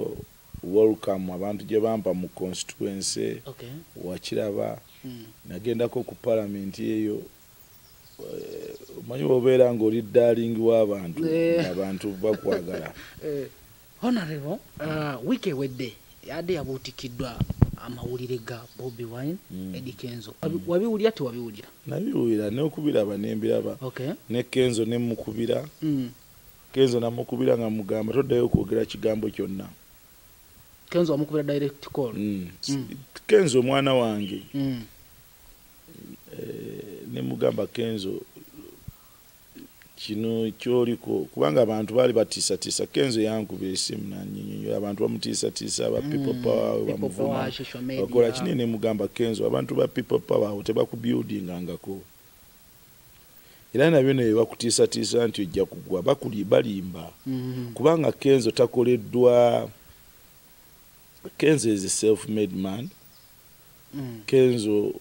Kenzo, welcome abantu gye bampa mu constituency. Wakiraba. Nagendako ku parliament eyo. Omanyi obeera ng'oli darling w'abantu, abantu bakwagala. Honorable, wiiki ewedde yadde yabuutikiddwa amawulire ga Bobi Wine, Eddy Kenzo. Wabiwulira, tewabiwulira? Nabiwulira n'okubiraba nembiraba. Ne Kenzo nemukubira. Kenzo namukubira nga mugamba toddayo okwogera kigambo kyonna. Kenzo wamukubira direct call? Mm. Kenzo omwana wange. Nemugamba, Kenzo, kino kyoliko, kubanga abantu baali batiisatiisa. Kenzo yankuba esimu nanyinyonyola abantu bamutiisatiisa, aba People Power bamuvuma, bakola kinene. Nemugamba, Kenzo, abantu ba People Power abo tebakubuildingangako, era nabyo ne bakutiisatiisa nti ojja kugwa, bakuli balimba. Kubanga Kenzo takoleddwa. Kenzo is a self made man. Kenzo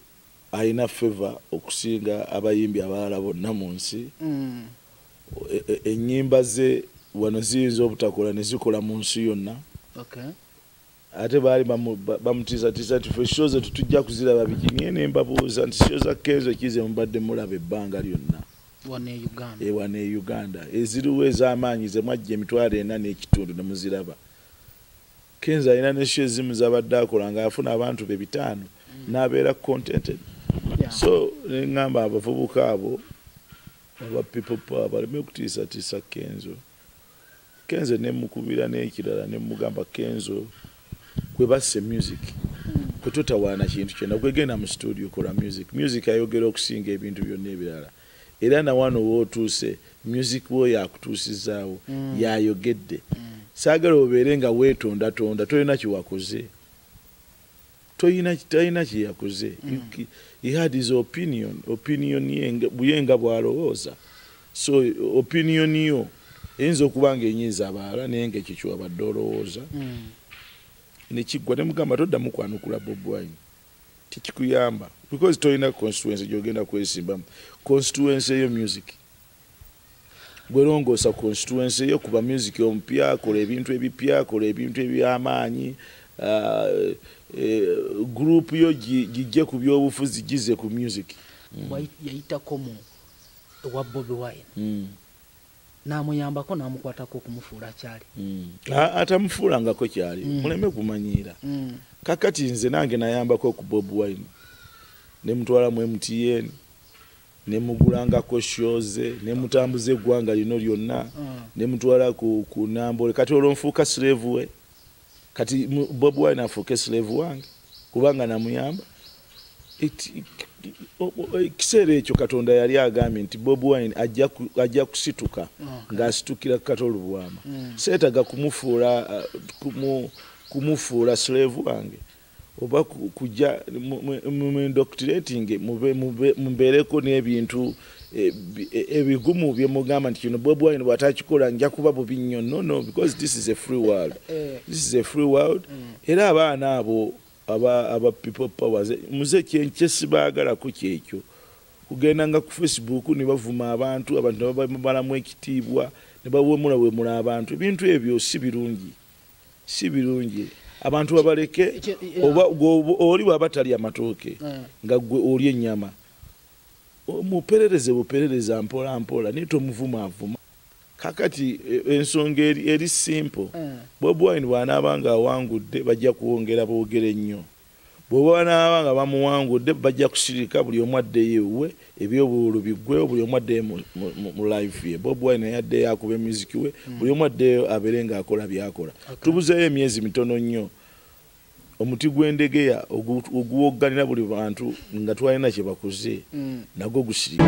alina favor okusinga abayimbi abalala bonna mu nsi. Ennyimba ze wano ziyinza obutakola ne zikola mu nsi yonna. Ate baali bamutiisatiisa nti fe show ze tetujja kuziraba biki, naye ne mbabuuza nti show za Kenzo kize mubadde mulaba ebbanga lyonna wano e Uganda eziriwo ez'amaanyi ze mwajja 4,500 ne muziraba? Kenzo alina ne show ezimu zabadde akola ng'afuna abantu be 500 n'abeera contented. So neŋŋamba abavubuka abo aba People Power baleme kutiisatiisa Kenzo. Kenzo nemukubira n'ekirala nemugamba, Kenzo, gwe basse music, kwe totawaana kintu kyonna, gwegenda mu studio, kola music. Music ayogera okusinga ebintu byonna ebirala, era nawano wootuuse music wo yakutuusizaawo. Yayogedde. Saagala obeere nga weetondatonda, tolina kyewakoze, talina kyeyakoze. He had his opinion, opinion ye nga bw'alowooza. So opinion yo eyinza okuba nga enyiiza abalala, naye nga ekyo kyewabadde olowooza. Nekiggwa. Nemugamba toddamu kwanukula Bobi Wine, tekikuyamba, because tolina constituency gyogenda kwesimbamu. Constituency eyo music, gwerongoosa constituency eyo, kuba music omupya, kola ebintu ebipya, kola ebintu ebyamaanyi. Group yo gijje ku byobufuzi, gize ku music. Yayitako mu ewa Bobi Wine n'amuyambako, n'amukwatako okumufuula kyali. Atamufuulangako kyali. Muleme kumanyiira. Kakati nze nange nayambako ku Bobi Wine, nemutwala mu MTN, nemugulangako shows, nemutambuza eggwanga lino lyonna. Nemutwala ku Nambole. Kati olwo nfuuka slave we? Kati Bobi Wine afuuke slave wange kubanga namuyamba? Ekiseera ekyo Katonda yali agambye nti Bobi Wine ajja kusituka ng'asitukira Kato Lubwama. Seetaga kumufuula slave wange oba kujja mu indoctrinating, mubeereko n'ebintu ebigumu byemugamba nti kino Bobi Wine bw'atakikola nja kuba bubi nnyo. No, no, because this is a free world. This is a free world. Era abaana abo aba People Powers, muze kyesibaagalako kyekyo, kugendanga ku Facebook ne bavuma abantu, abantu ne babamalamu ekitiibwa, ne bawemulawemula abantu. Ebintu ebyo si birungi, si birungi. Abantu babaleke. Oba oli bw'aba talya matooke nga gwe oli ennyama, muperereze buperereza mpola mpola, naye tomuvumaavuma. Kakati ensonga eri simple. Bobi Wine bw'anaaba nga awangudde, bajja kwongera boogere nnyo. Bw'oba banaaba nga bamuwangudde, bajja kusirika, buli omu addeyo ewuwe, ebyobululu biggwewo, buli omu addeyo mu life ye. Bobi Wine naye addeyo akuba emuziki we, buli omu addeyo abeere ng'akola byakola. Tubuzeeyo emyezi mitono nnyo, omuti gw'endegeya oguwogganira buli bantu nga twalina kye bakoze nagwo gusirika.